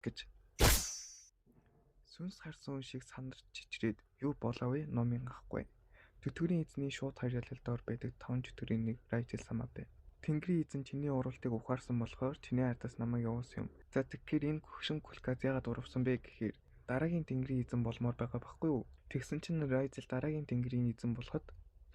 гэж. Сүнс харсан хүн шиг сандарч чичрээд юу болов вэ номын ахгүй. Чөтгөрийн эзний шууд харьяалал дор байдаг таван чөтгөрийн нэг Райзел самаа байна. Тэнгэрийн эзэн чиний уруултыг ухаарсан болохоор чиний ардаас намайг явуулсан юм. За тэгэхээр энэ хөгшин Кулказ яагаад урвсан бэ гэхээр дараагийн тэнгэрийн эзэн болмоор байгаа байхгүй юу? Тэгсэн чинь Райзел дараагийн тэнгэрийн эзэн болоход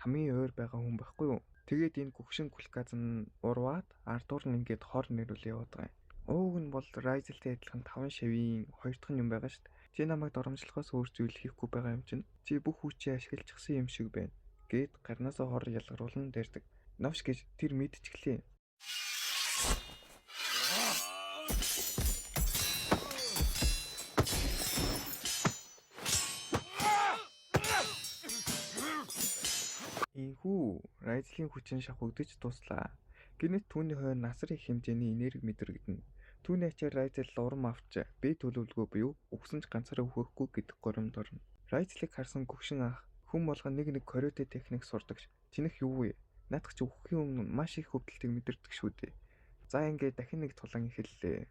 хамгийн ойр байгаа хүн байхгүй юу? Тэгээд энэ гүгшин Кулказ нь урваад ардуур нь ингээд хор нэрүүл яваад байгаа юм. Ууг нь бол Райзелтэй адилхан таван шавийн хоёр дахь нь юм байгаа шүү дээ. Чи намайг доромжлохоос өөр зүйл хийхгүй байгаа юм чинь. Чи бүх хүчээ ашиглчихсан юм шиг байна. Гээд гарнаасаа хор ялгаруулан дайрдаг. Новш гэж тэр мэдчихлээ. Ийхүү Райзлийн хүчин шавхагдаж дууслаа. Гэнэт түүний хойно асар их хэмжээний энерги мэдрэгдэнэ. Түүний ачаар Райзел урам авч бие төлөвлөгөө буюу үхсэн ч ганцаараа үхэхгүй гэдэг горимд орно. Райзлыг харсан гөгшин ах хүн болгон нэг нэг карате техник сурдаг. Чинийх юу вэ? Наадах чи үхэхийн өмнө маш их хөвдөлтийг мэдэрдэг шүү дээ. За ингээд дахин нэг тулаан эхэллээ.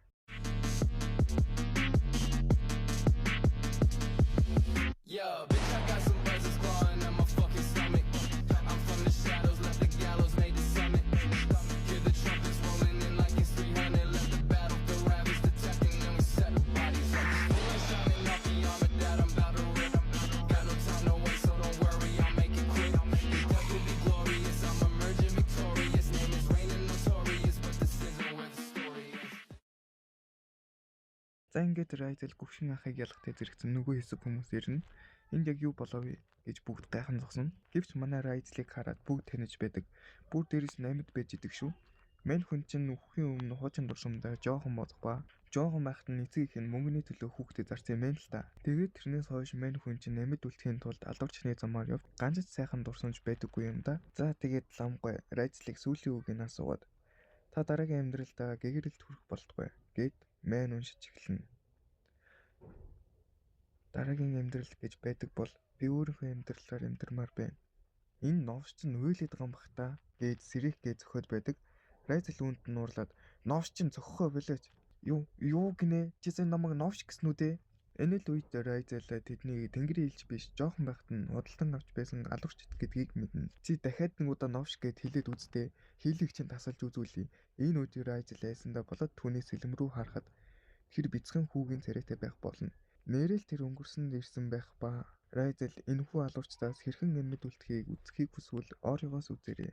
Yeah, bitch, I got some buzzers clawing at my fucking stomach. I'm from the shadows, left the gallows, made the summit. Hear the trumpets rolling in like it's 300. Left the battlefield ravaged, detecting, and we set the bodies up. Moonlight shining off the armor that I'm about to rip. Got no time to waste, so don't worry, I'll make it quick. Your death will be glorious, I'm emerging victorious. Name is reigning notorious, but this isn't where the story is. За ингээд Райзел гүгшин ахыг ялахтай зэрэгцэн нөгөө хэсэг хүмүүс ирнэ. Энд яг юу болов вэ гэж бүгд гайхан зогсно. Гэвч манай Райзлыг хараад бүгд таних байдаг. Бүр дээрээс нь амьд байж идэг шүү. Мань хүн чинь үхэхийн өмнө хуучин дурсамдаа жоохон бодох ба. Жоохон байхад нь эцэг эх нь мөнгөний төлөө хүүхдээ зарсан юм байна л та. Тэгээд тэрнээс хойш мань хүн чинь амьд үлдэхийн тулд алуурчны замаар явж ганц ч сайхан дурсамж байдаггүй юм да. За тэгээд ламгой Райзлыг сүүлийн үгийг асуугаад та дараагийн амьдралдаа гэгэрэлд хүрэх болтугай гэд мань уншиж эхэлнэ. Дараагийн амьдрал гэж байдаг бол би өөрийнхөө амьдралаар амьдрмаар байна. Энэ новш чинь уйлаад байгаа юм бах та гэж сэрэх гэж зөхиод байдаг. Райзел үүнд нь уурлаад новш чинь зөхөхөө болооч. Юу гинэ? Чи сая намайг новш гэсэн үү дээ? Энэ л үед Райзел тэднийг тэнгэрийн элч биш жоохон байхад нь худалдан авч байсан алуурчид гэдгийг мэднэ. Чи дахиад нэг удаа новш гэд хэлээд үздээ. Хийлийг чинь тасалж үзүүлье. Энэ үед Райзел айсандаа болоод түүний сэлэм рүү харахад тэр бяцхан хүүгийн царайтай байх болно. Нээрээ л тэр өнгөрсөнд ирсэн байх ба Райзел энэхүү алуурчдаас хэрхэн амьд үлдэхийг үзэхийг хүсвэл Оригоос үзээрэй.